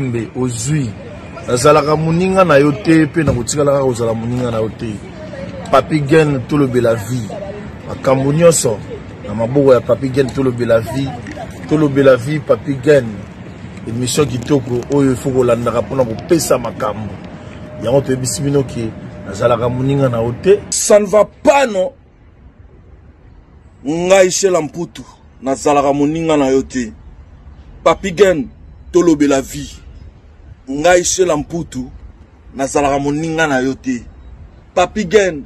Mbe ozui nazalaka moninga na yo te mpe nakotikala kaka kozala moninga na yo te. Papi Gen tolobela vie, makambo nyonso na maboko ya Papi Gen. Tolobela vie, tolobela vie. Papi Gen, émission kitoko oyo ifo kolandaka mpona kopesa makambo yango. Toyebisi bino ke nazalaka moninga na yo te. Ça ne va pas, non. Ngai Shela Mputu, nazalaka moninga na yo te. Papi Gen, tolobela vie. Ngai Shela Mputu, nazalaka moninga na yo te. Papi Gen,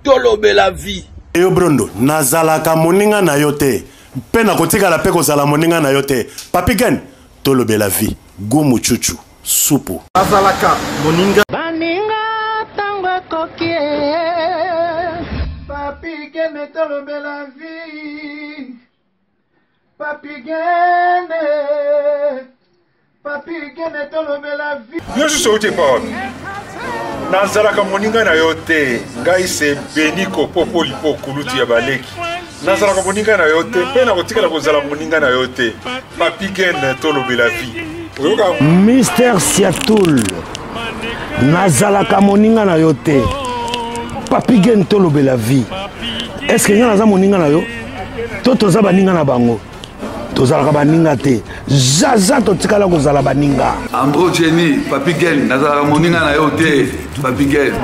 tolobela vie. Yo Brondo, nazalaka moninga na yo te mpe nakotikala mpe kozala moninga na yo te. Papi Gen, tolobela vie. Gumu chuchu supu. Azalaka moninga. Baninga tango ekoki. Papi Gene, tolobela vie. Papi Gene, Papi Gene, tolobela vie. Yo susu outi epa wapi? Nazalaka moninga na yo te. Ngai se Beniko Popolipo, kulutu ya baleki. Nazalaka moninga na yo te mpe nakotikala kozala moninga na yo te. Papi Gen, tolobela vie. Oyoka. Mr Siatul, nazalaka moninga na yo te. Papi Gen, tolobela vie. Est-ce que nga naza moninga na yo to toza baninga na bango? Tozalaka baninga te, zaza totikala kozala baninga. Andro Jenny, Papi Gen, nazalaka moninga na yo te. Papi Gen,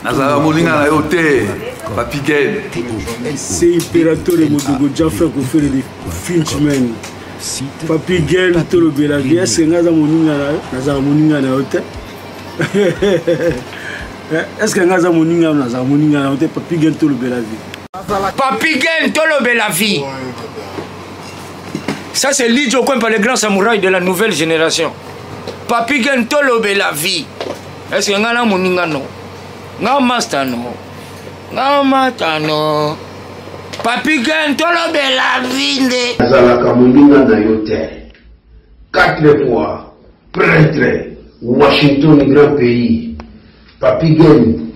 nazalaka moninga na yo te. Papi Gen. C'est Imperatore Modogo Jaffa Kofere de Finchman. Papi Gen, tolobela vie. Est-ce que nga aza moninga na yo? Nazalaka moninga na yo te. Est-ce que nga aza moninga na yo? Nazalaka moninga na yo te. Papi Gen, tolobela vie. Papi Gen, tolobela vie. Ça, c'est Lidjo Kwempa, le grand samouraï de la nouvelle génération. Papi Gen, tolobela vie. Est-ce que nga na moninga no? Nga master no? Nga mata no? Papi Gen, tolobela vie nde. Nazalaka moninga na yo te. Quatre fois prêtre, Washington grand pays. Papi Gen,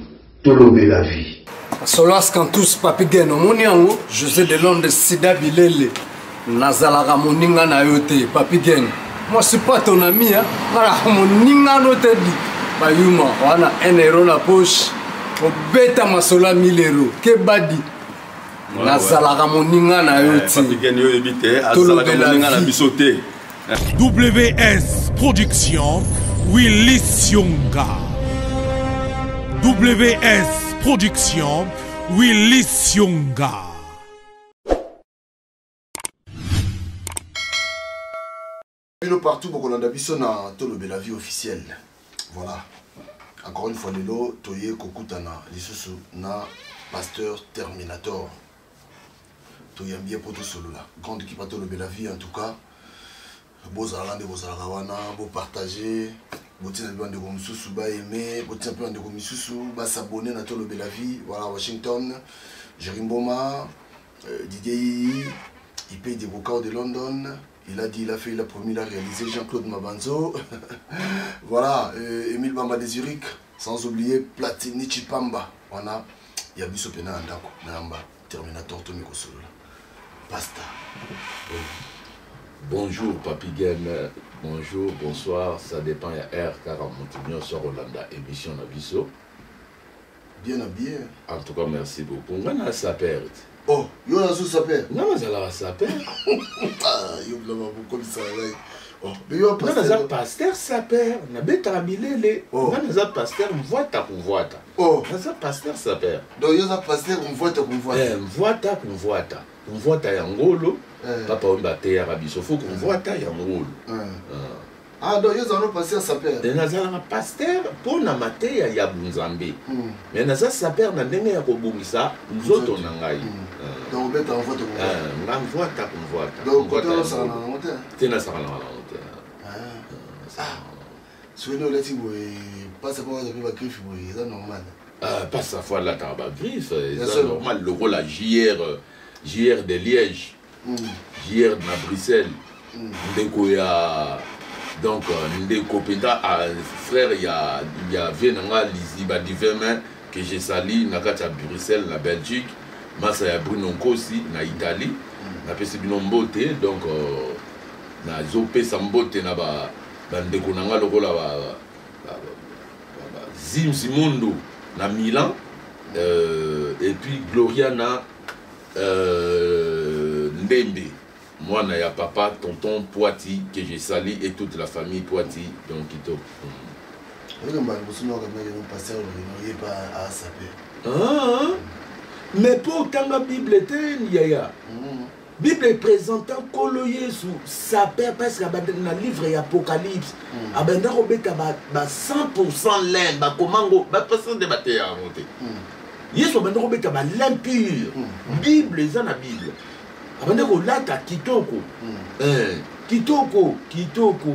tolobela vie. Solas Cantus, Papi Gen, omoni yango. José de Londres, Sida Bilele, nazalaka moninga na yo te. Papi Gen, moi je suis pas ton ami, hein. Nazalaka moninga no te di. Bayuma, wana 1 euro na poche, obeta masolo ya 1000 euro, kebadi. Nazalaka moninga na yo te. Papi Gen, yo oyebi te, azalaka moninga na biso te. WS Production, Willy Sionga. WS Production, Willy Sionga. Bino partout bokolanda biso na Tolobela vie officielle. Voilà, encore une fois lelo toye kokutana lisusu na pasteur Terminator. Toyambi ye po tosolola. Grande équipe ya Tolobela vie, en tout cas bozalaka nde bozalaka wana, bopartage, botina mpe bandeko mosusu baeme, botina mpe bandeko misusu basabone na Tolobela vie. Voilà, Washington, Jerry Mboma, Didier Yiyi, Ipé de Bocao de London. Il a dit, il a fait, il a promis, il a réalisé. Jean-Claude Mabanzo. Voilà, Émile Bamba de Zurich. Sans oublier Platini Chipamba. Voilà, il y a Biso Pena Ndako, Namba, Terminator Tommy Kosolola. Pasta. Bonjour Papi Gen, bonjour, bonsoir, ça dépend ya R car Montignon sur Rolanda émission na biso. Bien habillé. En tout cas, merci beaucoup. Nga na saper. Oh, yo na zo saper. Nga na zala saper. Ah, yo blama bokomisa ngai. Oh, mais yo pasteur. Nga naza pasteur saper, na betaka bilele. Oh. Nga naza pasteur mvwata kumvwata. Oh. Naza pasteur saper. Donc yo za pasteur mvwata kumvwata. Eh, mvwata kumvwata. Kumvwata ya ngolo. Eh. Papa oyo bateyaka biso fo kumvwata ya ngolo. Eh. Ah. Ah, donc yo zalo pasteur saper. Eh, nazalaka pasteur mpo na mateya ya bunzambe. Mais naza saper na ndenge ya kobongisa nzoto na ngai. Donc obeta mvwata kumvwata. Eh, nga mvwata kumvwata. Donc Mvwata kote ya osala ngolo. na yango te. Te, nasala na yango te. Ah. Soki nde olati boye, pasa mpo aza mpe bagriffe boye, eza normal. Ah, pasa fo alataka bagriffe, eza Bien sûr. normal lokola JR, JR de Liège. JR na Bruxelles. Ndeko ya, donc ndeko mpenza, ah, frère ya vie na nga Liziba Divin Main que je salue na kati ya Bruxelles na Belgique, masa ya Bruno Nkosi na Italie. Napesi bino mbote, donc nazopesa mbote na ba Bandeko na nga lokola ba, ba, ba, ba, ba, Zim Simondo na Milan euh, et puis Gloria na euh, Ndembe mwana ya papa tonton Poiti que je salue et toute la famille Poiti donc kitoko. Ah, mais mpo otanga bible te yaya mm. Bible epresenta Nkolo Yesu saper parce que abanda na livre ya Apocalypse mm. abanda kobeta ba, ba 100% lin bakoma ngo ba pasteur nde bateya yango te mm. Yesu abanda kobeta ba lin pur mm. Bible eza na Bible abanda kolata kitoko mm. eh, kitoko kitoko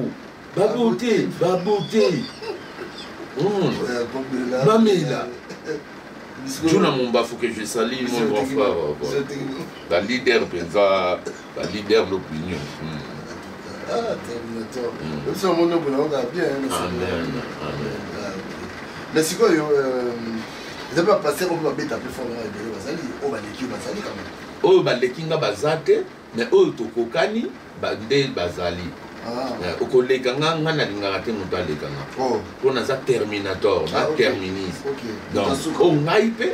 babote babote mm. bamela Juna Mumbafu que je salue mon grand frère voilà. Ba leader penza ba leader d'opinion. Hmm. Ah, Terminator. Hmm. Biso moni obona oka bien. Amen. Amen. Ah, Mais sikoyo euh, eza mpe bapaster oyo babeta mpe fort na ebele bazali oyo baleki oyo bazali quand même. Oyo baleki nga baza te mais oyo tokokani nde bazali. Ah. Eh, okoleka nga nga nalingaka te moto aleka nga oh. mpo naza terminator na ah, terminise donc oyo ngai mpe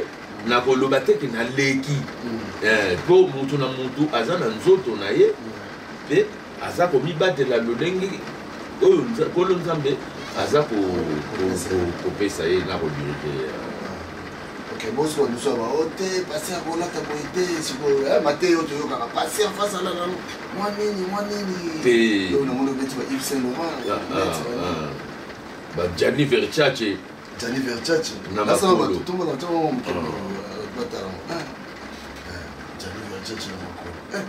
nakoloba te ke naleki mpo mm. eh, motu na motu aza na nzoto na ye mpe aza komibatela lolenge oyo nkolo nzambe aza kopesa ye na kodirige ye ok bosiko biso ba o te paster kolata boye te sikoyo eh, mateya oyo toyokaka paster face ala nano mwa nini mwa nini te namoni obeti ba Yves Saint Laurent ah, ah, ah. ba Gianni Versace Gianni Versace na nasala bato tomona ntango mokili batala Gianni Versace na makolo eh,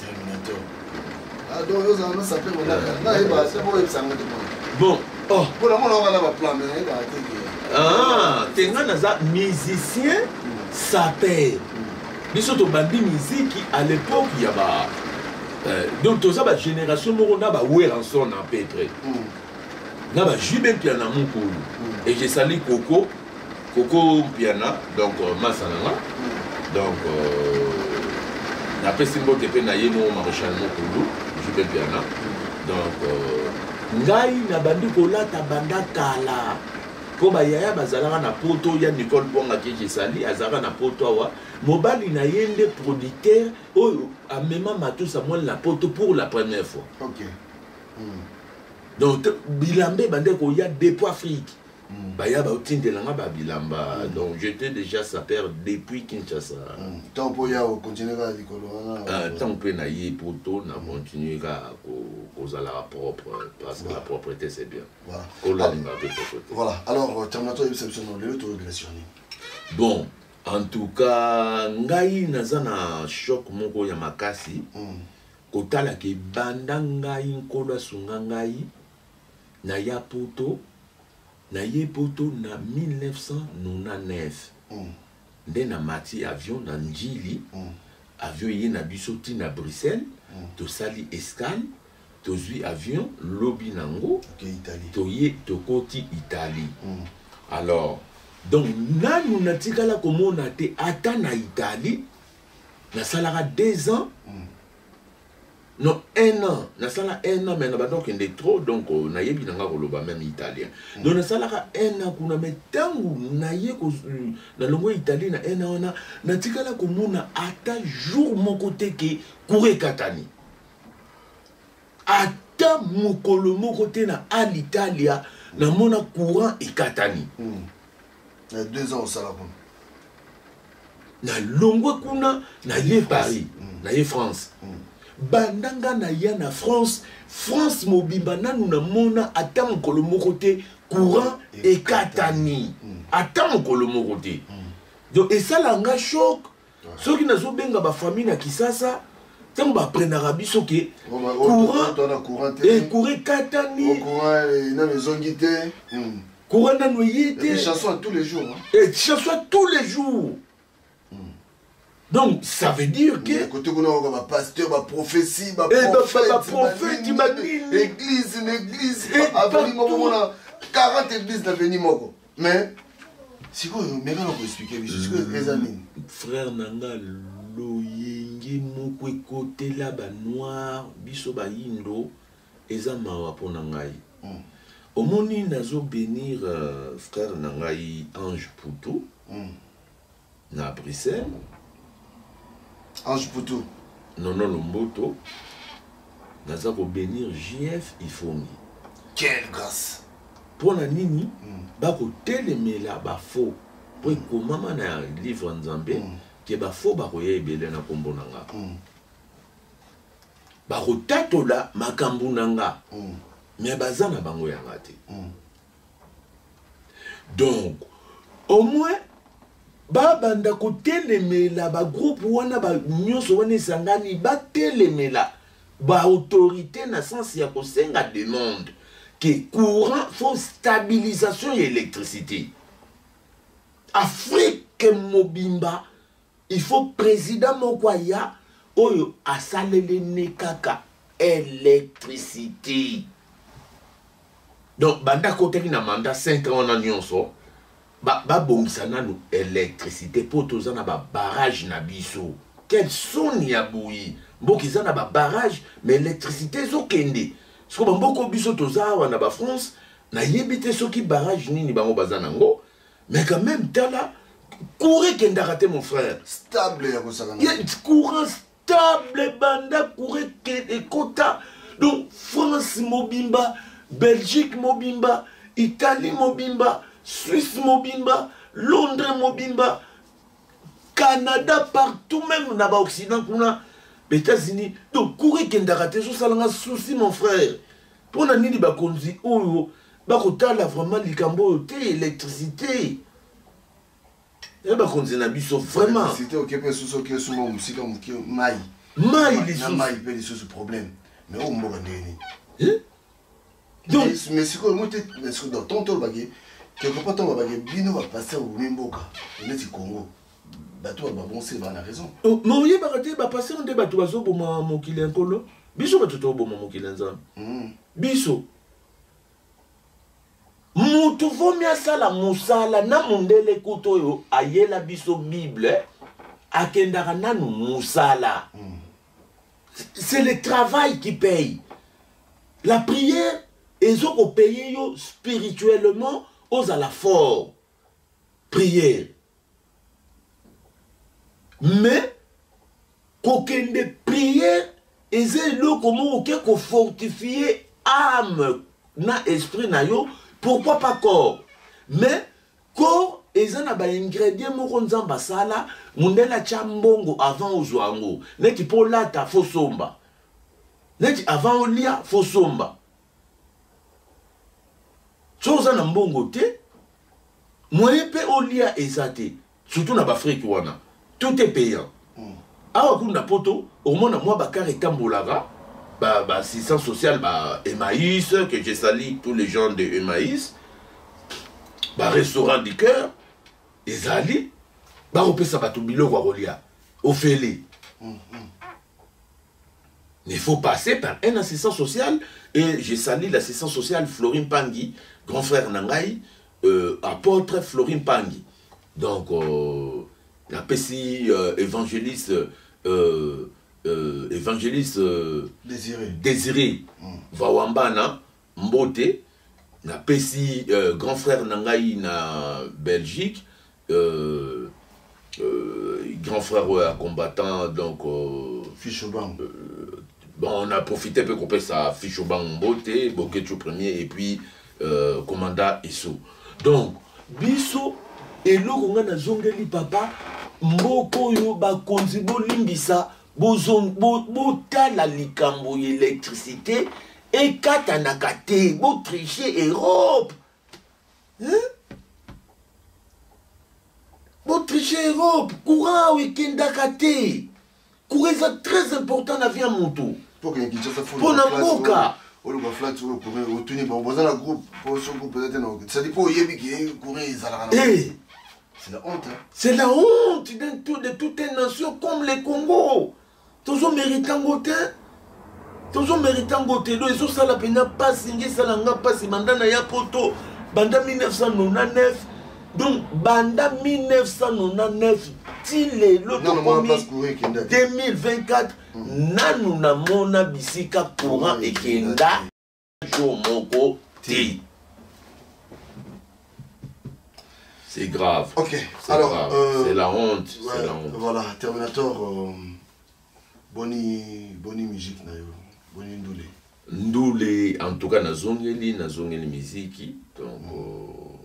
Terminator ah donc yo ozala no sape monaka nayeba se boyebisanga te bon oh mpo namona wana baplan me nayebaka te ke ah, te nga naza musicien saper biso tobandi miziki à l'époque ya ba euh, donc toza bagénération moko na baweranson à peu près mm. na ba JB Mpiana mokolo mm. et je salue Coco Coco Mpiana donc euh, masa na nga mm. donc euh, napesi mbote mpe na ye moko maréchal mokolo JB Mpiana mm. donc euh, ngai nabandi kolata banda kala mpo bayaya bazalaka na poto ya nicole bwanga kekesali azalaka na poto awa mobali na ye nde producteur oyo amema matusa mwana na poto pour la première fois okay. mm. donc bilamba ebandaki koya depuis afrique mm. baya baotindela nga babilamba mm. donc j'étais déjà saper depuis kinshasa ntango mpo ya ocontinue kaka likolo wana ntango mpe na ye poto na continue kaka kozalaka propre parce que la propreté c'est bien kolalingaka mpe propreté voilà alors euh, terminator oyebisa biso no lelo toyobela sur nini bon en tout cas ngai naza na choc moko ya makasi mm. Kotala ke banda ngai nkolo asunga ngai naya poto naye poto na 1999 mm. nde na mati avion na njili mm. avion eye na biso ti na Bruxelles mm. tosali escale tozwi avion lobi nango okay, toye tokoti Italie mm. alors donc nanu natikala komona te ata na Italie nasalaka deux ans mm. non un an nasala un an mais na banda okende trop donc euh, nayebi na nga koloba même italien mm. donc nasalaka un an kuna mais ntango naye euh, nalongwa italie na un an wana natikala komona ata jour moko te ke cour ekatani ata mokolo moko te na alitalia namona courant ekatani mm. na deux ans osala kuna nalongwe kuna naye paris mm. naye france mm. banda nga naya na france france mobimba nanu namona ata mokolo moko te courant ekatani mm. ata mokolo moko te mm. donc esala nga choc soki nazobenga bafamille na kisasa ntango baprenaka biso ke courant ekatani nanu ezongi te hmm. courant nanu eye te chanson tous les jours hein. chanson tous les jours hmm. donc ça veut dire que côté kuna oka ba pasteur ba prophétie ba prophète ba nini église une église avenue moko mona 40 églises na avenue moko mais sikoyo meka na koexplike biso sikoyo eza nini frère na nga loyenge moko ekotela banoir biso bayindo eza mawa mpo na ngai. Omoni, nazo bénir frère na ngai Ange Poutou na Bruxelles. Ange Poutou. Nono Lomboto. Naza ko bénir JF Ifongi. Quelle grâce. Mpo na nini? Bakotelemela bafaux mpo ekomama na livre ya Nzambe ke bafaux bakoya ebele na nkombo na nga, bakotatola makambo na nga, mais baza na bango yanga te. Donc au moins babanda kotelemela bagroupe wana nyonso wana esangani, batelemela baautorité na sens ya kosenga demande ke courant, faut stabilisation ya électricité. Afrique mobimba, il faut président moko aya oyo asaleli ne kaka électricité. Donc banda akotaki na mandat 5 ans wana nyonso, babongisa nanu électricité mpo toza na babarrage na biso. Quelle soni ya boyi! Mboka eza na babarrage, mais électricité ezokende. Siko bamboka biso toza awa na bafrance, nayebi te soki barrage nini bango baza nango, mais quand même, tala courant ekendaka te, mon frère. Stable ya kosakana. Courant stable banda courant ekota. Donc France mobimba, Belgique mobimba, Italie mobimba, Suisse mobimba, Londres mobimba, Canada, partout, même na baoccident kuna, États-Unis. Donc courant ekendaka te, ezosalanga souci, mon frère. Mpo na nini bakonzi oyo bakotala vraiment likambo oyo te, électricité ya bakonzi na biso vraiment? Électricité, oke mpe susu, oke suma mosika moke, mai. Mai. Lisusu mai mpe lisusu problème. Mais oyo mboka ndenge nini? Donc mais sikoyo mo te, donc tonto olobaki quelque part, ntango babaki bino bapasteur bobomi mboka neti Congo, bato babonse baa na raison. Mais oyebaka te, bapasteur nde bato bazoboma mokili ya Nkolo. Biso bato toboma mokili ya Nzambe. Biso mutu vomi asala mosala na mondele kutu oyo ayela biso Bible, akendaka nanu mosala. C'est le travail qui paye. La prière ezokopaye yo spirituellement, ozala fort, prière. Mais kokende prière eza eloko moko oke kofortifie âme na esprit na yo, pourquoi pas corps. Mais corps eza na baingrédient moko Nzambe asala. Mondele atya mbongo avant ozwa yango. Neti mpo olata, faut somba. Neti avant olia, faut somba. So oza na mbongo te, moyen mpe olia eza te, surtout na baafrike wana, tout est payant. Awa kuna na Poto, omona mwa bakar etambolaka, baassistance sociale, ba Emmaüs, que je salue tous les gens de Emmaüs, barestaurant du cœur ezali, bakopesa bato biloko ya kolia ofele. Mais il faut passer par un assistant social. Et je salue l'assistant social Florin Pangui, grand frère na ngai, apôtre Florin Pangui. Donc, napesi évangéliste Désiré. Désiré Vawambana Mbote. Napesi grand frère na ngai na Belgique, grand frère oyo ya combattant, donc Fichobang. Bon, on a profité mpe kopesa Fichobang mbote, Boketu premier et puis commanda Eso. Donc biso eloko ngai nazongeli, papa, mboka oyo bakonzi bolimbisa, botala likambo ya électricité ekatanaka te. Botriche Europe, hein? Botriche Europe, courant awa ekendaka te. Courant eza très important na vie ya motu mpo na mboka. Oluka flat oyo courant, otuni bango boza na groupe po so groupe eza te na, c'est-à-dire mpo oyebi ke courant ezalaka na. C'est la honte, hein? C'est la honte de toute une nation comme le Congo. Tozomérite yango te, tozomérite yango te. Do ezosala mpenza mpasi, nge esala nga mpasi banda na ya Poto, banda 1999. Donc banda 1999 ti lelo tokomi 2024, nanu namona bisika courant ekenda jour moko. te. C'est grave. Ok. C'est Alors, euh, c'est la honte. Ouais, la honte. Voilà, Terminator, euh, boni, boni musique na yo, boni ndule. Ndule, en tout cas, nazongeli, nazongeli miziki. Donc, mm. euh,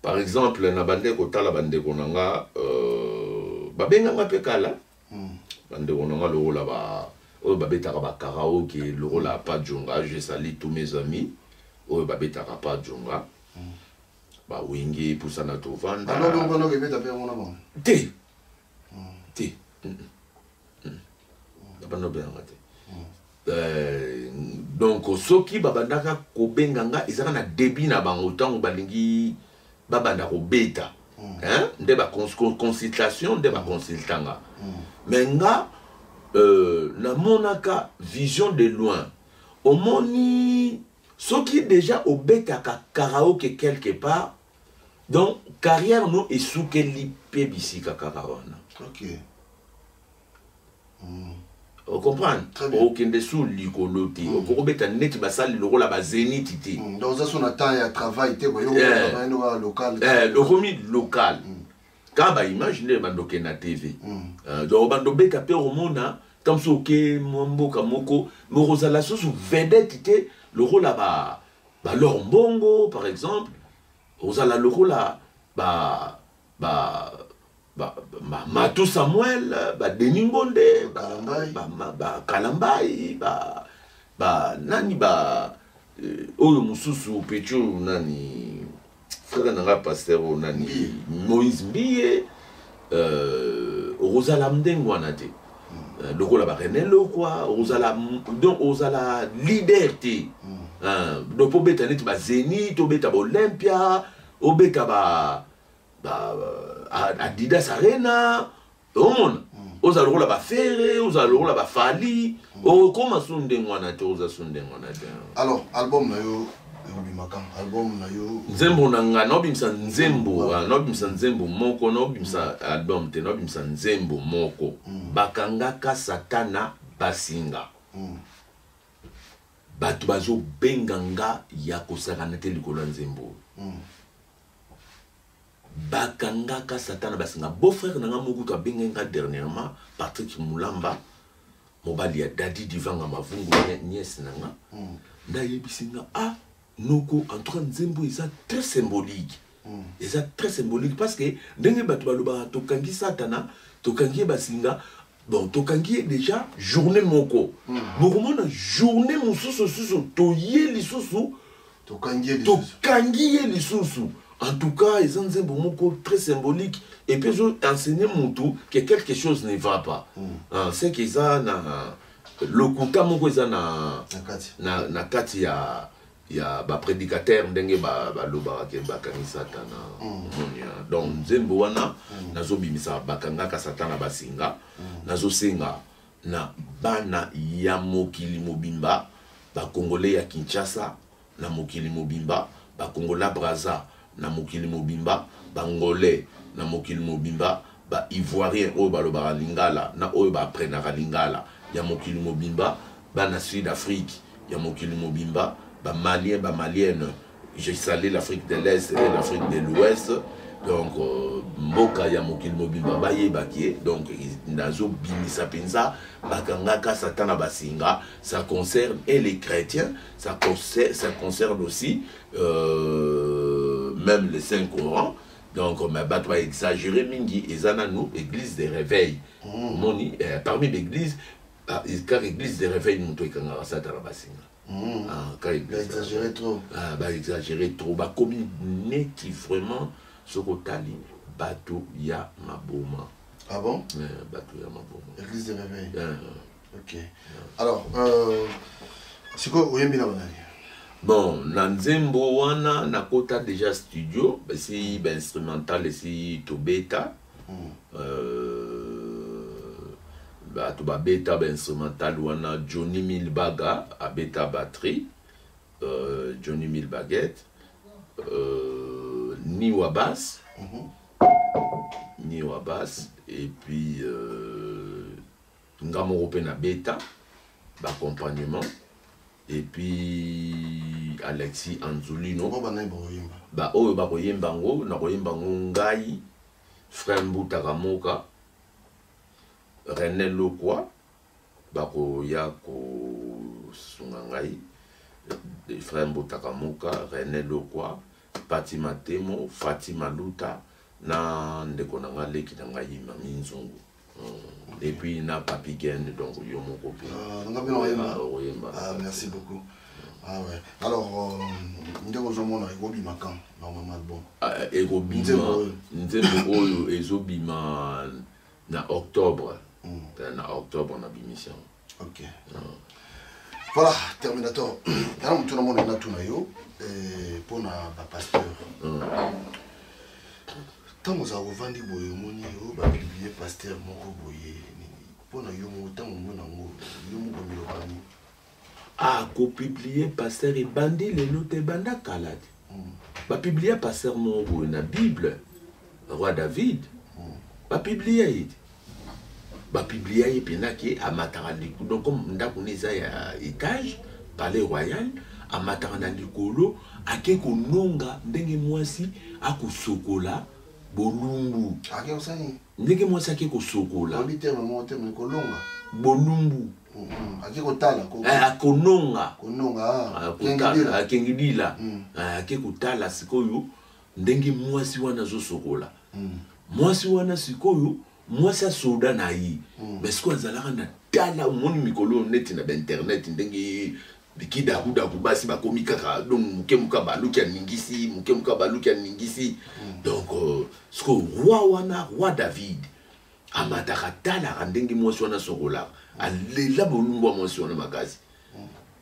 par exemple, na bande kotala bandeko na nga, euh, babenga nga pe kala. Mm. Bandeko na nga lokola ba oyo babetaka ba karaoke lokola pa djonga, je salue tous mes amis oyo babetaka pa djonga. Mm. Ba wenge pusana tovanda. Te. Te. Babanda obenganga te. Euh, donc soki babandaka kobenga nga ezaka na début na bango ntango balingi babanda kobeta mm. hein? nde baconsultation nde baconsulta nga mm. mais nga euh, namonaka vision de loin omoni soki déjà obetaka karaoke quelque part donc carrière no esukeli mpe bisika kaka wana okay. mm. ocomprendre okende su likolo te mm. okoki kobeta neti basali lokola bazeniti te mm. donc oza so na temps ya travail te local eh, okomi local mm. kaka baimage nde ebanda okende na tv euh, donc obanda obeta mpe okomona ntango mosusu oke mwa mboka moko mokozala susu vedette te lokola ba balor mbongo par exemple ozala lokola ba ba ba, ba Matou Samuel, ba Denis Ngonde, ba ba, ba, ba Kalambai, ba ba nani ba euh, oyo mosusu pecho nani frère na nga pasteur oyo nani Moïse Mbiye euh, okozala ndenge wana te hmm. euh, lokola ba René Lokwa okozala donc ozala leader te hmm. donc obeta neti ba Zenith obeta ba Olympia obeta ba ba adidas arena omona mm. ozala lokola bafere ozala lokola bafali mm. okoma su ndenge wana te oza su ndenge wana te alors album na yo ekobimaka album na yo nzembo na nga naobimisa nzembo ah, naobimisa nzembo moko naobimisa mm. album te naobimisa nzembo moko mm. bakangaka satana basinga mm. bato bazobenga nga ya kosakana te likolo ya nzembo oyo mm. Bakangaka satana basinga beau frère na nga moko kutu abengaki nga dernièrement Patrick Mulamba mobali ya Daddy Divanga Mavungu nièce na nga mm. nde ayebisi nga ah noko en tout cas nzembo eza très symbolique mm. eza très symbolique parce que ndenge bato balobaka tokangi satana tokangi ye basinga bon tokangi ye déjà journée moko mm. bokomona journée mosusu susu toye lisusu tokangi ye lisusu en tout cas eza nzembo moko très symbolique et puis ezo enseigner mutu que quelque chose ne va pas mm. ah, c'est que eza na lokuta moko eza na, na, na kati ya ya baprédicateur ndenge balobaka ke bakangi satana mm. omoni donc nzembo wana mm. nazobimisa bakangaka satana basinga mm. nazosenga na bana ya mokili mobimba ba congolais ya Kinshasa na mokili mobimba ba congola Brazza na mokili mobimba ba ngolais na mokili mobimba ba ivoirien oyo balobaka lingala na oyo ba apprenaka lingala ya mokili mobimba bana sud Afrique ya mokili mobimba ba malien ba malienne je salue l'Afrique de l'Est et l'Afrique de l'Ouest donc euh, mboka ya mokili mobimba bayebaki ye donc nazobimisa mpenza bakangaka satana basinga ça concerne et les chrétiens ça concerne, ça concerne aussi euh, même les saint coran donc mais bato baexagere mingi eza nanu église de réveil mm. omoni eh, parmi baeglise ah, kaka église de réveil moto ekangaka satana basinga Mm. Ah, quand ba exagéré trop. Ah, ba exagéré trop. Ba komi neti vraiment soki otali bato ya maboma. Ah bon? Eh, bato ya maboma. Église de réveil. Eh. Ok. Alors, euh, sikoyo oyembi na banani? Bon, na nzembo wana nakota déjà studio, esi ba instrumental esi tobeta. Mm. Euh, bato babeta bainstrumental wana johnny milbaga abeta batterie euh, johnny milbaguette euh, niwa basse mm -hmm. niwa basse et puis euh, nga moko mpe nabeta baaccompagnement. Et puis Alexis Anzulino. Bakoyemba. Baoyo bakoyemba yango, nakoyemba yango ngai, frère Mbuta Kamoka, René Lokwa, bakoya kosunga ngai. Frère Mbuta Kamoka, René Lokwa, Pati Matemo, Fatima Luta, na ndeko na ngai, leki na ngai Mami Nzungu. Et puis na Papi Gen, donc yo moko mpe. Nga mpe nakoyemba. Ah, okoyemba. Ah, merci beaucoup. Ah ouais. Alors, ndenge ozomona, ekobima quand normalement album? Ah, ekobima. Nzembo oyo. Nzembo oyo ezobima na octobre. Na octobre nabimisi yango. Ok. Voilà, Terminator. Tala motu namona natuna yo mpona bapasteur. Ntango ozala kovandi boye, omoni yo bapublie pasteur moko boye nini, mpona yo moko, ntango omona yango, yo moko miloba nini? Ah, kopublie pasteur ebandi lelo te, ebanda kala te. Bapublie pasteur moko boye na Bible, roi David. Bapublie ye te, bapublie ye mpena ke amataka likolo. Donc comme ndako ne eza ya étage, palais royal, amataka na likolo, ake kononga ndenge mwasi akosokola bolumbu. Ake kosani? Ndenge mwasi ake kosokola. Oyebi terme moko te, me kolonga. Bolumbu. Ake kotala. Eh, akononga. Kononga, ah. Ah, kotala. Kengidila. Akengidila. Ah, ake kotala sikoyo ndenge mwasi wana azosokola. Mwasi wana sikoyo, mwasi asoda na ye. Mais sikoyo azalaka na tala, omoni mikolo oyo neti na bainternet ndenge kidakudaku, basi bakomi kaka, donc moke moke baluki aningisi, moke moke baluki aningisi. Donc sikoyo roi wana, roi David, amataka, talaka ndenge mwasi wana asokolaka, alela bolumbu ya mwasi wana makasi.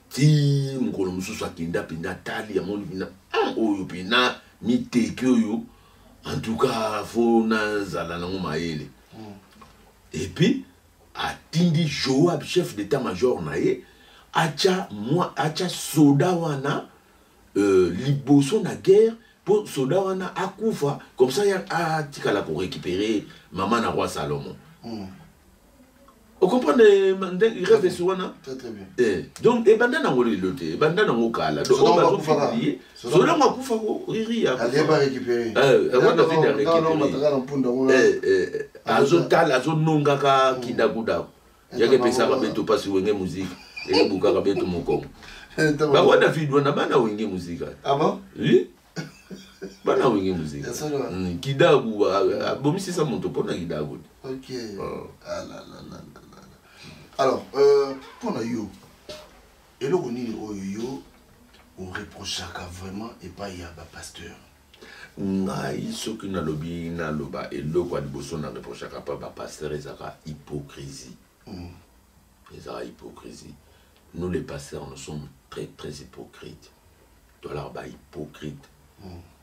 Ti mokolo mosusu akenda mpenza, atali, amoni mpena oyo mpena miteki oyo, en tout cas fo nazala nango mayele. Et puis atindi Joab, chef d'état major na ye, atya mwa atya soda wana liboso na guerre, mpo soda wana akufa, comme ça ya atikala korécupérer mama na roi Salomon. Ocomprendre rêve esi wana? Très, très bien. Eh, donc ebanda nango lelo te, ebanda nango kala. Donc Soda oyo ngo akufaka. bazopublie Soda soda ngo akufa ko riri. Alie ba récupérer. Roi David Nga- nga- a mataka na mpunda ngo. récupéré. Azotala, azonongaka kidakudaku, yake epesaka beto mpasi. Wenge Muzika ekebukaka beto mokongo. Baroi David wana bana Wenge Muzika. Ah bon? Oui, bana Wenge Muzika. Ya solo. Kidaku abomisisa moto mpona kidaku. Ok. Ah. Ah là là là là là. Alors, mpona yo, eloko nini oyo yo oreprochaka vraiment epai ya bapasteur? Ngai soki nalobi, naloba eloko ya liboso na reprochaka mpa bapasteur ezalaka hypocrisie. Ezalaka hypocrisie. Nous les pasteurs, nous sommes très très hypocrites. Tolaka bahypocrite.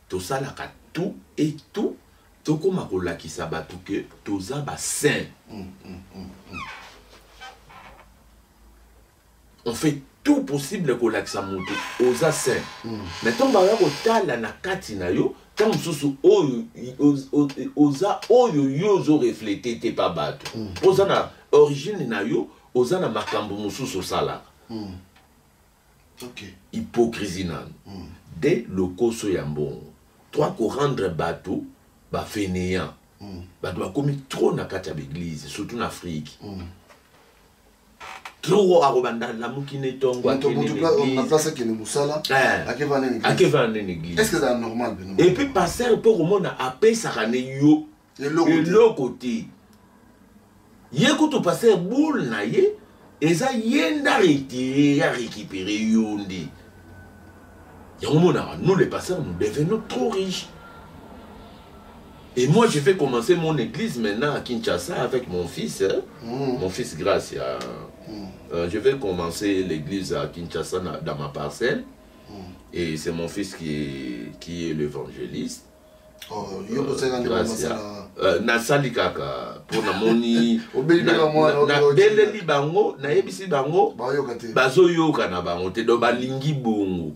Tosalaka tout et tout, tokóma kolakisa bato ke toza basaint. On fait tout possible kolakisa moto oza saint, mais ntango baya kotala na kati na yo, ntango mosusu oyo oza, oyo yo ozorefléter te pa bato, mpo oza na origine na yo, oza na makambo mosusu osalaka. Hypocrisie nanu de lokoso ya mbongo, trois, korendre bato bafainéant. Bato bakomi trop na kati ya baeglise, surtout na Afrique. Trop akobanda lamuki ne ntongo. Moto na place akende mosala, akevanda na église. Akevanda na église. Est ce que ezala normal bino? Et puis pasteur mpo komona apesaka ne yo Eloko te. Eloko te. Ye kutu pasteur, boule na ye eza ye nde aretire, arécupéré yo nde yango. Monaka, nous les pasteurs, nous devenons trop riches. Et moi, je vais commencer mon église maintenant à Kinshasa avec mon fils, hein? Mon fils Gracia. Je vais commencer l'église à Kinshasa dans ma parcelle. Et c'est mon fils qui est l'évangéliste. Oh, yo kosala nde Gracia. masala. Nasali kaka mpo namoni Obeli kaka mwana, nabeleli bango, nayebisi bango. Bayoka te. Bazoyoka na bango te, donc balingi bongo.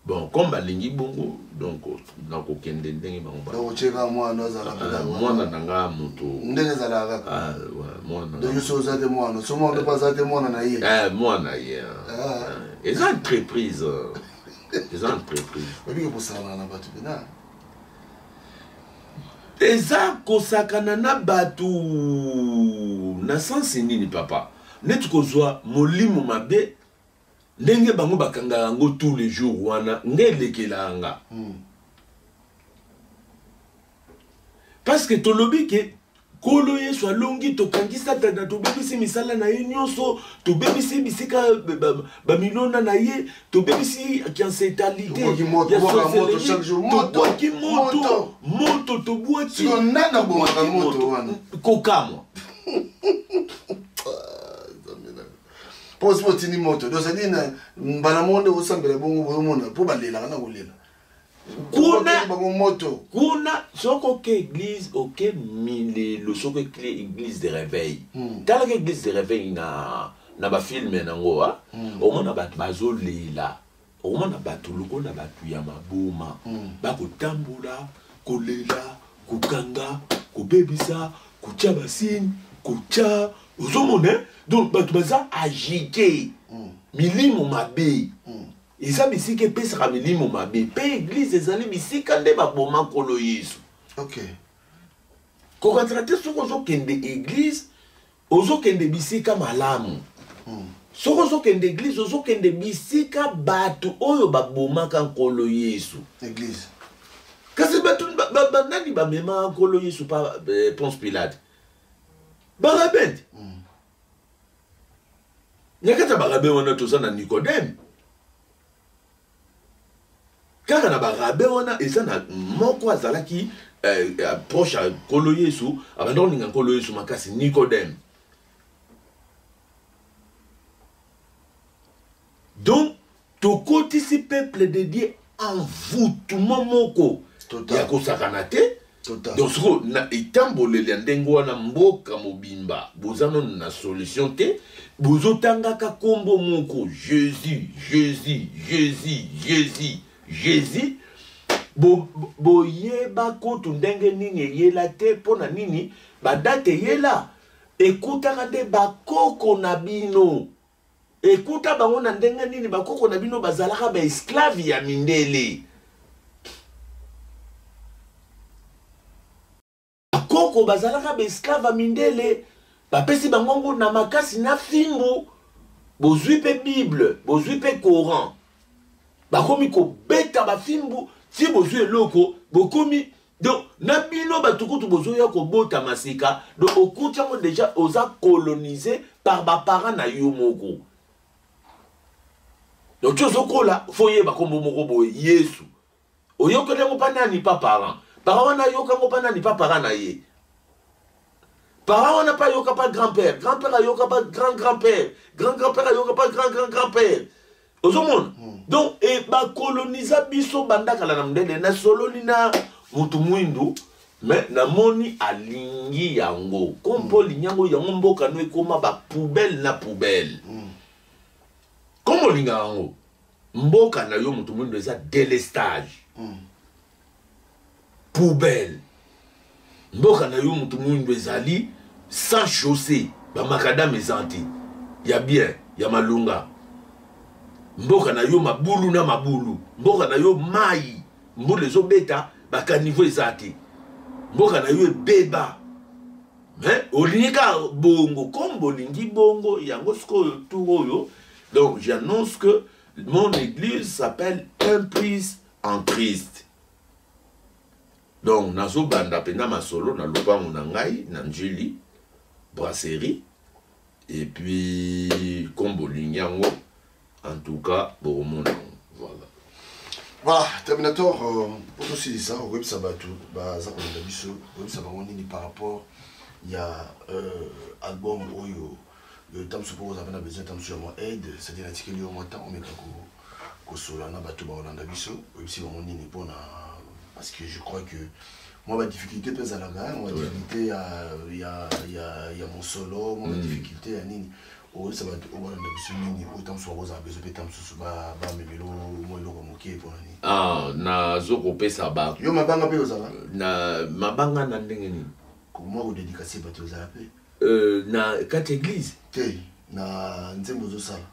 Bon, comme balingi bongo, donc nakokende ndenge bango ba. Donc otie kaka mwana azala mpe ah, mwana na nga moto. Ndenge ezalaka kaka. Ah, ouais, mwana. Donc yo soki oza te mwana, so mwana mpe aza te mwana na ye. Eh, mwana ye. Ah. Eza entreprise. Eza entreprise. Oyebi ke kosakana na bato mpena. Eza kosakana na bato na sense nini papa? Neti kozwa molimo mabe ndenge bango bakangaka yango tous les jours wana nde elekelaka nga mm. parce que tolobi ke nkolo yesu alongi tokangi satana tobebisi misala na ye nyonso tobebisi bisika bamilona na ye tobebisi kiancetalite tobwaki moto moto tobwaki kokamwa mpo osi botindi moto donc cestadire na mbala moko nde osambela bongo bozomona mpo balelaka na kolela kuna bango moto kuna soki oke église oke milelo soki oke église de réveil hmm. talaka église de réveil na na bafilme nango a hmm. omona bato bazolela okomona bato lokola bato ya maboma hmm. bakotambola kolela kokanga kobebisa kotya basine kotya ozomona eh? donc bato baza agite mm. milimo mabe mm. eza bisika epesaka milimo mabe mpe eglize ezali bisika nde baboma nkolo yesu okay. kokanisa te soki ozokende eglize ozokende bisika malamu mm. soki ozokende eglize ozokende bisika bato oyo babomaka nkolo yesu eglise kasi bato banani bamemaka nkolo yesu pa eh, ponce pilate barabe te mm. na kati ya barabe wana toza na nicodeme kaka na barabe wana eza na moko azalaki eh, eh, proche ya nkolo yesu abanda kolinga nkolo yesu makasi nicodeme donc tokotisi peuple de dieu envoûtement moko ya kosakana te donc sikoyo na etamboleli ya ndenge wana mboka mobimba boza nano na solution te bozotangaka nkombo moko jésus jésus jésus jésus jésus boyeba bo kutu ndenge nini eyela te mpo na nini badate eyela ekutaka nde bakoko na bino ekuta bango na ndenge nini bakoko na bino bazalaka ba esclave ya mindele bakoko bazalaka ba esclave ya mindele bapesi bango yango na makasi na fimbu bozwi mpe bible bozwi mpe coran bakomi kobeta bafimbu ti bozwi eloko bokomi donc na bino bato kutu bozoya kobotama sika donc okuti yango deja oza colonise par baparent na yo moko donc ti ozokola fo oyeba nkombo moko boye yesu oyokeli yango mpa nani pa parent parent wana ayoka yango mpa nani pa parent na ye parent wana mpe ayoka pa grand père grand père ayoka pa grand grand père grand grand père ayoka pa grand grand grand père ozomona hmm. donc e bakoloniza biso banda kala na mondele nasololi na motu mwindu me namoni alingi yango kompo hmm. olingi yango yango mboka no ekoma bapoubele na poubele mm. komo olinga yango mboka na yo motu mwindu eza delestage mm. poubelle mboka na yo moto moindo ezali sans chaussée bamakadame eza te ya bien ya malonga mboka na yo mabulu na mabulu mboka na yo mai mbula ezobeta bakanivo eza te mboka na yo ebeba mais olingi kaka bongo comme bolingi bongo yango sikoyo tour oyo donc j'annonce que mon église s'appelle un prise en Christ donc nazobanda mpenza masolo na lopango na ngai na njili brasserie et puis comme bolingi yango en tout cas bokomona yango voilà voilà terminator euh, mpo tosilisa okoyebisa bato baza kolanda biso okoyebisa bango nini par rapport ya euh, album oyo ntango mosusu mpo kozala mpe na besoin ntango mosusu ya mwa aide c'est-à-dire natikeli yo mwa ntango omeka kosolola na bato bakolanda biso oyebisi bango nini mpona parce que je crois que mwa badifficulté mpe ezalaka mwa difficulté ya, ya, ya, ya mosolo mwa badifficulté ya nini. Oyebisa bato oyo balanda biso nini oyo ntango mosusu bakozala besoin mpe ntango mosusu bamemelo mwa eloko moke mpona nini? Ah, nazo kopesa ba yo mabanga mpe ozala na mabanga na ndenge nini? Mwa kodedikase bato ozala mpe euh, na kati église te na nzembo ozosala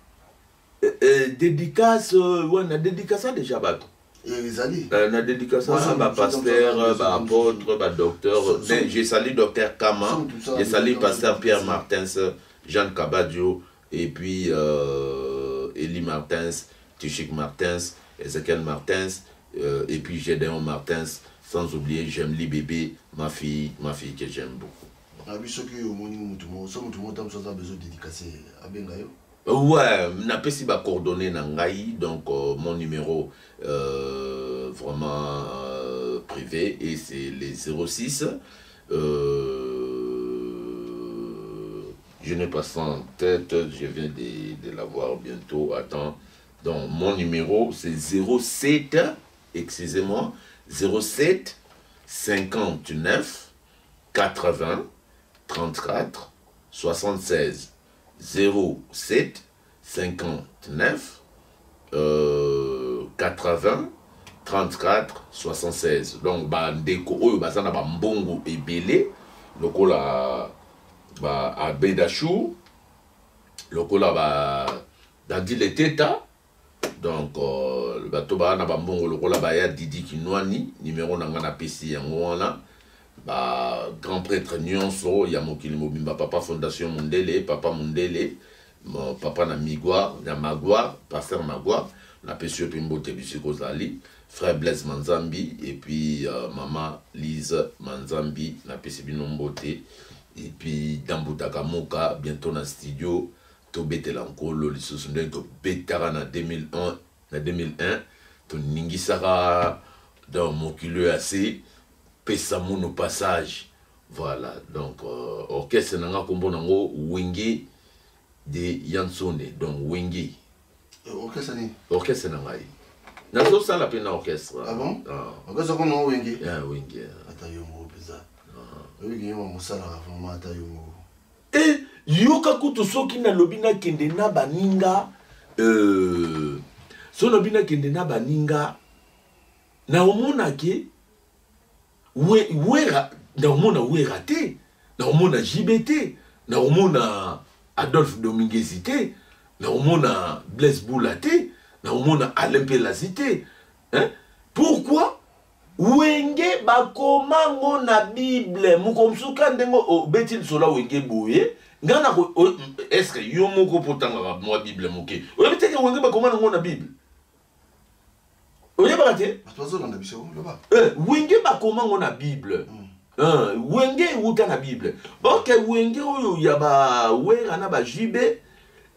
euh, euh, dédicace wana dédicace déjà bato ezali na dédicace ba pasteur, ba apôtre, ba docteur. Mais je salue docteur Kama, je salue pasteur Pierre Martins, Jeanne Kabadio et puis Elie Martins, Tichik Martins, Ezekiel Martins et puis Gédéon Martins, sans oublier J'aime bébé, ma fille, ma fille que j'aime beaucoup. Nabi soki omoni mutu moko so mutu moko ntango mosusu aza besoin dédicace abenga yo. Ouais, napesi ba coordonnées na ngai, donc mon numéro vraiment privé et c'est les 06 je n'ai pas ça en tête, je viens de l'avoir bientôt, attends. Donc mon numéro c'est 07, excusez-moi, 07 59 80 34 76. 07 59 80 34 76. Donc bandeko oyo baza na bambongo ebele lokola ba Abedachou, lokola ba Dadi Leteta, donc bato baa na bambongo lokola baya Didi Kinwani, numéro na nga napesi yango wana. Ba grand prêtre nyonso ya mokili mobimba, papa Fondation Mundele, papa Mundele, mon papa na Migwa, na Magwa, pasteur Magwa, napesi yo mpe mbote bisika ozali, frère Blaise Manzambi et puis maman Lise Manzambi, napesi bino mbote. Et puis Dambutaka Moka, bientôt na studio tobetela nkolo lisusu ndenge tobetaka na 2001, na 2001 toningisaka dans mokili oyo ya se pesa mono passage. Voilà, donc orchestre nanga kombo nango Wenge de Yansone, donc Wenge. Orchestre nini? Orchestre na ngai. Nazosala pe na orchestre. Ah bon? Ah. Orchestre kono Wenge? Yeah, Wenge. Ata yo moko peza. Oyebi yo mosalaka vraiment ata yo moko. Eh, yoka kutu soki nalobi nakende na baninga, soki nalobi nakende na baninga, naomonake wera, naomona wera te, naomona JB te, naomona Adolphe Dominguez te, naomona Blaise Bula te, naomona Alain Pelasi te. Hein? Pourquoi? Wenge bakomango na Bible mukomsuka ndenge obeti lisola wenge boye nga na ko est-ce que yo moko potangaka mwa Bible moke oyebi te ke wenge bakoma nango na Bible oyebaka te? Bato bazolanda biso loba. Wenge bakomango na Bible. Wenge ewuta na Bible. Ok, wenge oyo ya ba wera na ba JB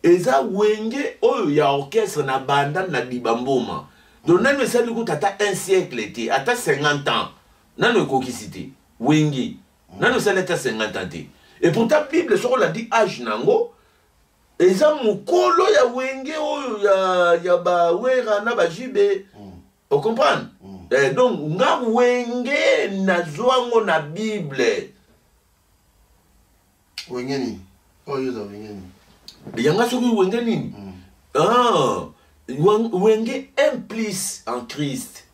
eza wenge oyo ya orchestre na banda na Dibamboma. Donc nanu esali kuta ata un siècle te, ata 50 ans. Nanu ekokisi te. Wenge. Nanu esali ata 50 ans te. Et pourtant Bible soko landi âge nango eza mokolo ya wenge oyo ya ba wera na ba JB. O comprendre? Donc nga wenge nazwango na Bible. Wenge nini? Oyo eza wenge nini? Yanga soki wenge nini? Ah, wenge un plus en Christ.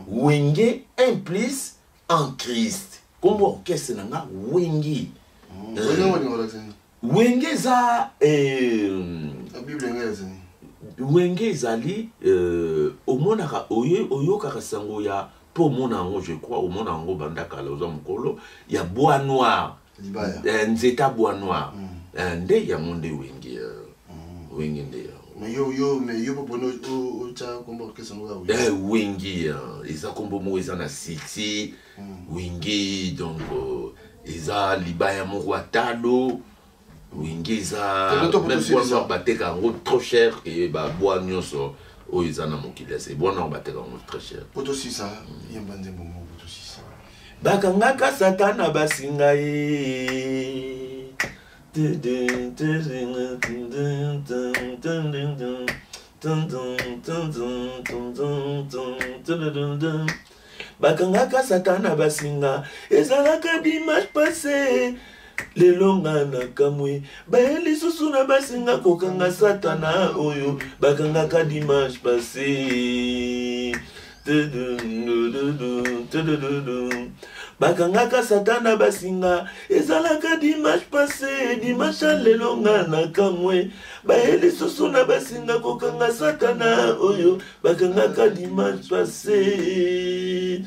Wenge un plus en Christ. Kombo orchestre nanga wenge. Wenge wenge eza Bible nga ezali. Wenge ezali omonaka oyokaka sango ya po omona yango, je crois omona yango banda kala oza mokolo ya bois noir. Nzeta bois noir. Nde yango nde wenge. Wenge nde yango. Mais yo yo mais yo po o tcha kombo orchestre ngo wenge. Wenge eza kombo moko eza na succès. Wenge donc eza libaya moko atalo. Wenge eza même bois noir bateka yango trop cher que ba bois nyonso oyo eza na mokili ya se. Bois noir bateka yango très cher. Potosisa yemba nzembo moko potosisa. Bakangaka Satana basinga ye. Bakangaka Satana basinga ezalaka dimanche passé. Lelo nga nakamwe, baye lisusu na basinga kokanga satana oyo bakangaka dimanche passé. Bakangaka satana basinga ezalaka dimanche passé, dimanche ya lelo nga nakamwe, baye lisusu na basinga kokanga satana oyo bakangaka dimanche passé.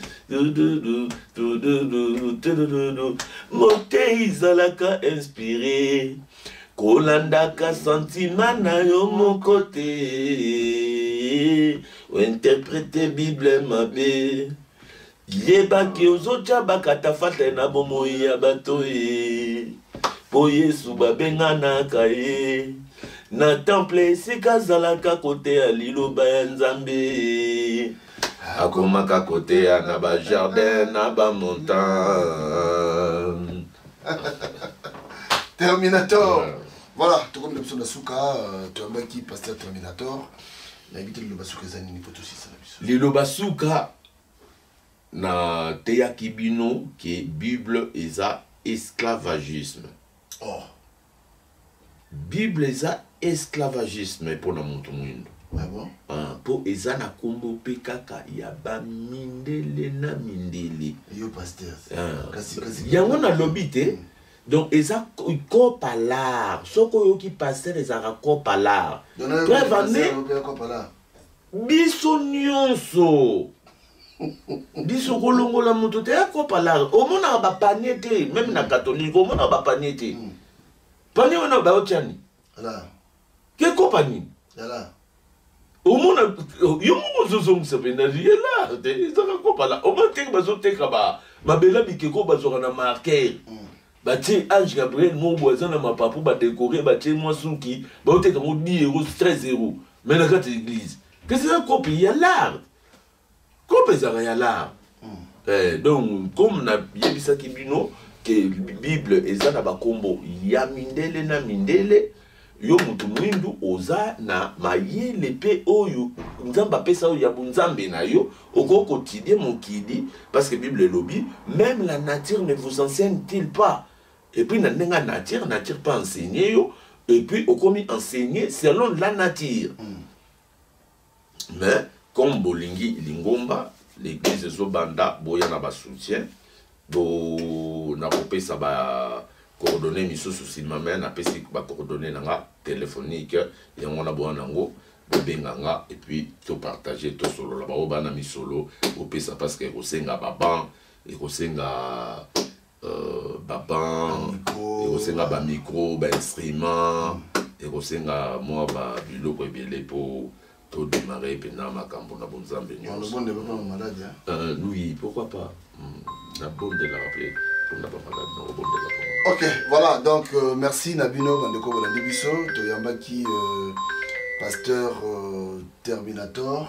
Motei zalaka inspiré, kolandaka sentiment na yo moko te, ointerprete bible mabe, yebaki ozotya bakatafate na bomoi ya bato ye, mpo Yesu babenganaka ye na temple esika azalaka koteya liloba ya Nzambe. Akomaka koteya na bajardin na bamontagne. Terminator. Voilà, tokomi na biso na suka, toyambaki pasteur Terminator. Nayebi te liloba suka eza nini po tosisa na biso. Liloba suka, nateyaki bino ke Bible eza esclavagisme. Oh. Bible eza esclavagisme mpo na moto mwindo. Ah bon? Ah, mpo eza na nkombo mpe kaka ya bamindele na mindele. Yo pasteur. Ah. Kasi, kasi, yango nalobi te. Donc eza copa l'art. Soki oyoki pasteur ezalaka copa l'art. Preuve en est, biso nyonso biso kolongola moto te ya copa l'art. Omonaka ba panier te, même na catholique omonaka ba panier te. Panier wana baotiani ke kopa nini? Omona yo moko ozozongisa mpenza ye la te, ezaka kopa la. Omona ndenge bazoteka mabela bikeko bazwaka na marker, batie ange Gabriel moko boye aza na mapapu, badekore, batie mwa suki, baoteka yango 10 euro, 13 euro, mais na kati ya église kasi eza kope ya l'art. Kope ezalaka ya l'art. Donc comme nayebisaki bino ke Bible eza na bakombo ya mindele na mindele, yo moto mwindu oza na mayele mpe oyo Nzambe apesa oyo ya bonzambe na yo, okoki kotidie mokili, parce que Bible elobi même la nature ne vous enseigne-t-il pas? Et puis na ndenge ya nature, nature pas enseigner yo, et puis okomi enseigner selon la nature. Mais comme bolingi lingomba, l'église ezobanda, boya na ba soutien, bo na kopesa ba coordonnées misusu nsima, me napesi ba coordonnées na nga téléphonique, yango wana boya nango, bobenga nga, et puis topartage, tosolola. Baoyo bana misolo bopesa, parce que ekosenga ba banc, ekosenga ba banc, ekosenga ba micro, ba instrument, ekosenga mwa ba biloko ebele po todémarre mpenza makambo na bonzambe nyonso. Oui, pourquoi pas. Nabondelaka mpe mpona bamaladi, nakobondela mpona. Ok, voilà, donc merci na bino bandeko bolandi biso. Toyambaki pasteur Terminator.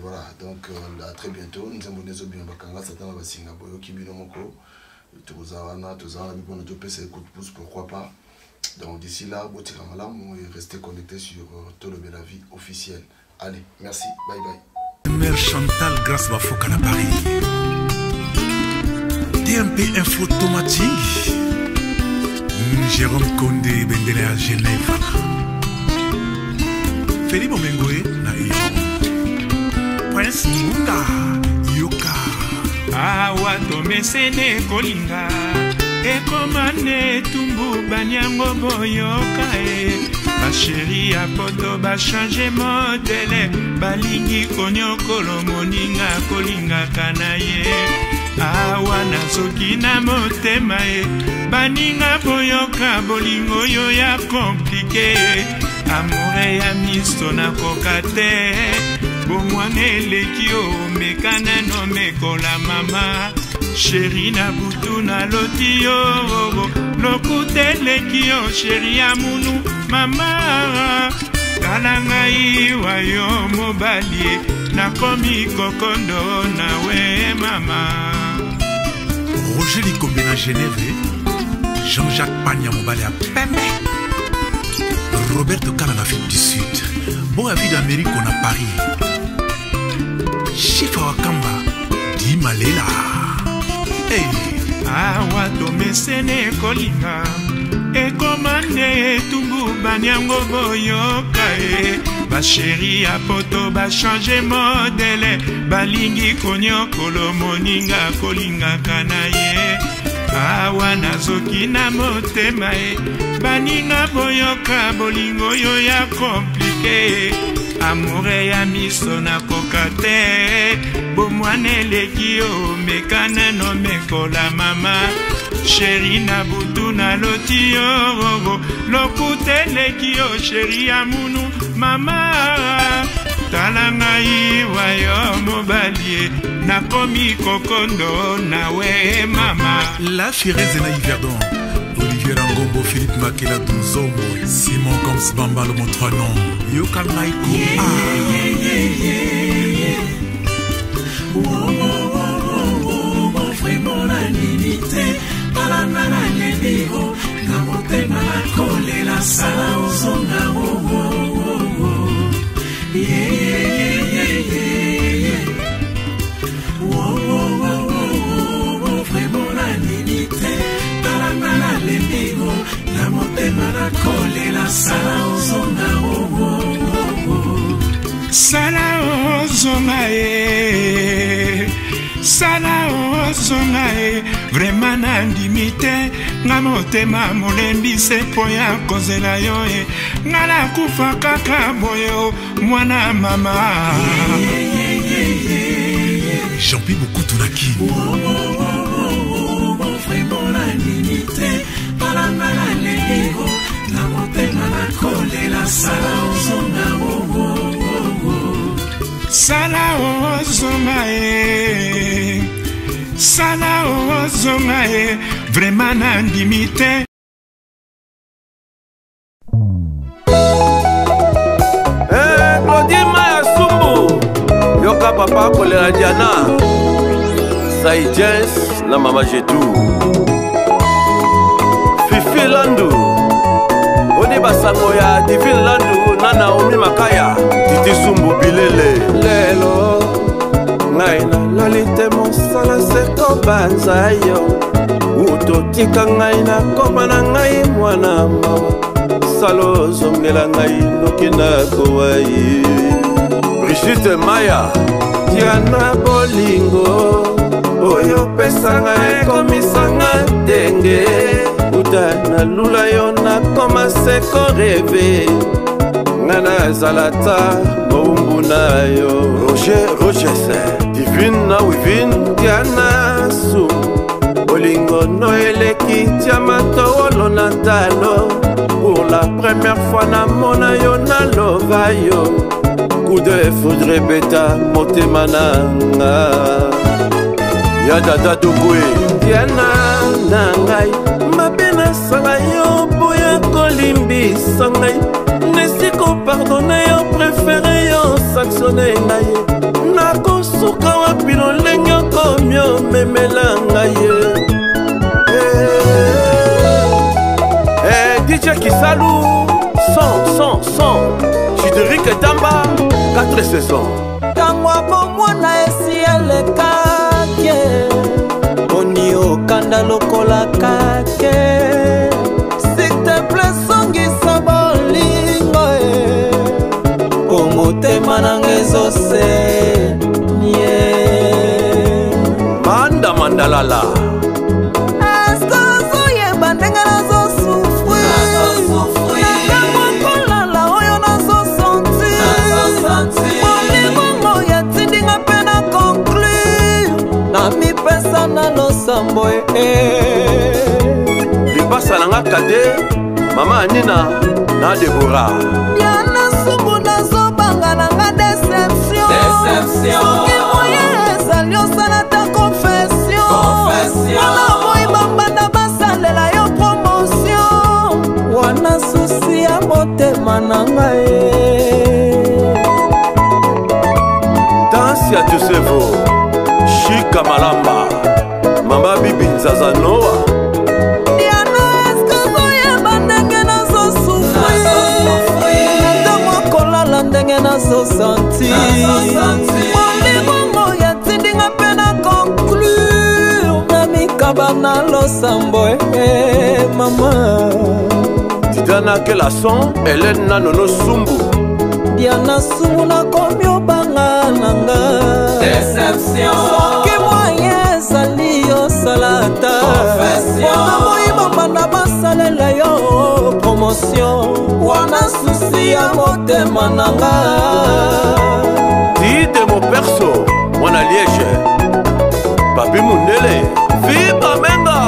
Voilà, donc à très bientôt. Nzambo nezo bino bakanga satana basinga boyoki bino moko. Tozala wana, tozala na bino topesa coup de pouce, pourquoi pas. Donc d'ici là, botika malamu et restez connectés sur Tolobela Vie officielle. Allez, merci, bye bye. Mère Chantal Grâce Bafoka na Paris. TMP Info Tomating. Jérôme Condé Bendele à Genève. Félix Momengoe na Iran. Prince Munga Yoka. Awa tomesene kolinga ekoma nde etumbu banyango boyoka e basheri ya poto bachange modele balingi konyokolo moninga kolingaka na ye awa nazoki na motema e baninga boyoka bolingo oyo ya komplike amore ya miso nakoka te bomwana eleki omeka nano mekola mama sheri na butu naloti yo lokuta eleki yo sheri ya munu mama tala ngai wa yo mobali nakomi kokondo nawe mama. Roger Likombe na Genève, Jean-Jacques Pagna mobali ya pembe, Roberto Kala na Afrique du Sud, Boa Vida Amérique na Paris, Chifa Wakamba, Di Malela. Hey. Awa tomesene kolinga ekoma nde etumbu baniango boyoka e basheri ya poto bachange modele balingi konyokolo moninga kolingaka na ye awa nazoki na motema e baninga boyoka bolingo oyo ya komplike amoure ya miso nakoka te bomwana eleki yo meka nano mekola mama sheri na butu naloti yo lokuta eleki yo sheri ya munu mama tala ngai wayo mobali e nakomi kokondo nawe mama La Fireze na Yverdon Olivier Rangombo, Philippe Makela Dunzombo, Simon Goms Bambalo mon trois noms, Yoka ngai ko Vraiment naleli te talanga naleli o na motema nakolela sala ozonga Vraiment naleli te talanga naleli o na motema nakolela sala ozonga sala ozonga e sala ozonga e vraimen nandimi te nga motema molembi se mpo ya kozela yo e nga nakufa kaka boye o mwana mama Jean-Pi Bokutu na Kin. Vraiment naleli te talanga naleli o na motema nakolela sala ozonga sala ozonga e sala ozonga e vraimen nandimi te Eh, Claudie Maya Sumbu yoka papa kolela Diana Sai Jens na mama Jetou Fifi Landu oni basango ya Divine Landu na Naomi Makaya Titi Sumbu Bilele lelo ngai nalali te mosala se kobanza yo utotika ngai nakoma na ngai mwana mawa sala ozongela ngai noki nakowa ye Brigitte Maya Diana bolingo oyo opesanga ekomisanga ndenge uta nalula yo nakoma se koreve nga nazala ta mowumbu na yo Roger Roges Divine na Wivine Diana Su bolingo no eleki diamatowolo na talo pour la première fois namona yo nalova yo coup de foudre ebeta motema na nga ya dada tokwe diana na ngai mabe nasala yo boya kolimbisa ngai nesi kopardone yo prefere yo sanctionne ngai nakosuka wapi lolenge okomi omemela ngai ye Eh, DJ Kisalu, 100, 100, 100. Chideric Tamba, 4 saisons. ntango ya bomwana esi elekaki boni okanda lokola kake siteple songisa bolingo e po motema nanga ezosenye Manda Mandalala. Eske ozoyeba ndenge nazosufri natango kolala oyo nazosentir bolingongo yatindinga mpe na conclure namipesa na losambo e Lipasa na nga kade, mama Anina na Deborah. Diana sumbu nazobanga nanga deception soki moye ezali osala ta confession wana boyi bambanda basalela yo promotion wana susi ya motema na ngai Danse ya Tusevo, Shika Malamba, Mama Bibi Nzaza Noah. Diana eske ozoyeba ndenge nazosufri na ntango kolala ndenge nazosanti bolingongo yatindinga mpe na conclure na mikaba na na losambo e mama. Tidana Kelason, Hélène Nanono Sumbu. Diana Sumbu nakomi obanga nanga. Deception. Soki moyen ezali osala ata. Confession. Mpona boyi bambanda basalela yo promotion. Wana susi ya motema nanga. Tide Moperso, mwana Liège. Papi Mundele, Fiba Menga.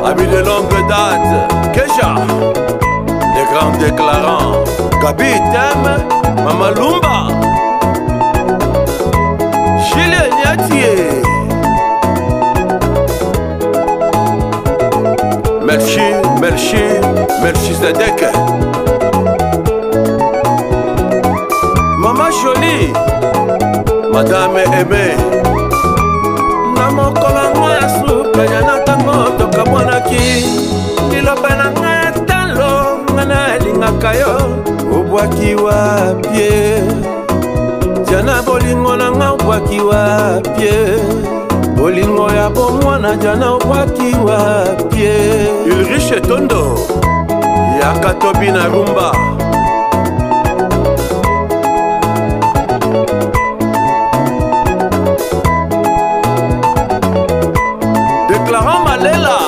Ami de longue date, Kesha. Les grands déclarants, Gabi Tem, Mama Lumba. Julien Niatier. Merci, merci, merci Zedek. Mama Jolie, Madame Aimée. Na mokolo yango ya suka ya na ntango tokabwanaki, liloba na ngai ya talo, nga nalingaka yo, obwaki wapie Diana, bolingo na nga obwaki wapie, bolingo ya bomwana Diana obwaki wapie. Ulrich Etondo, yaka tobi na rumba. Déclarant Malela.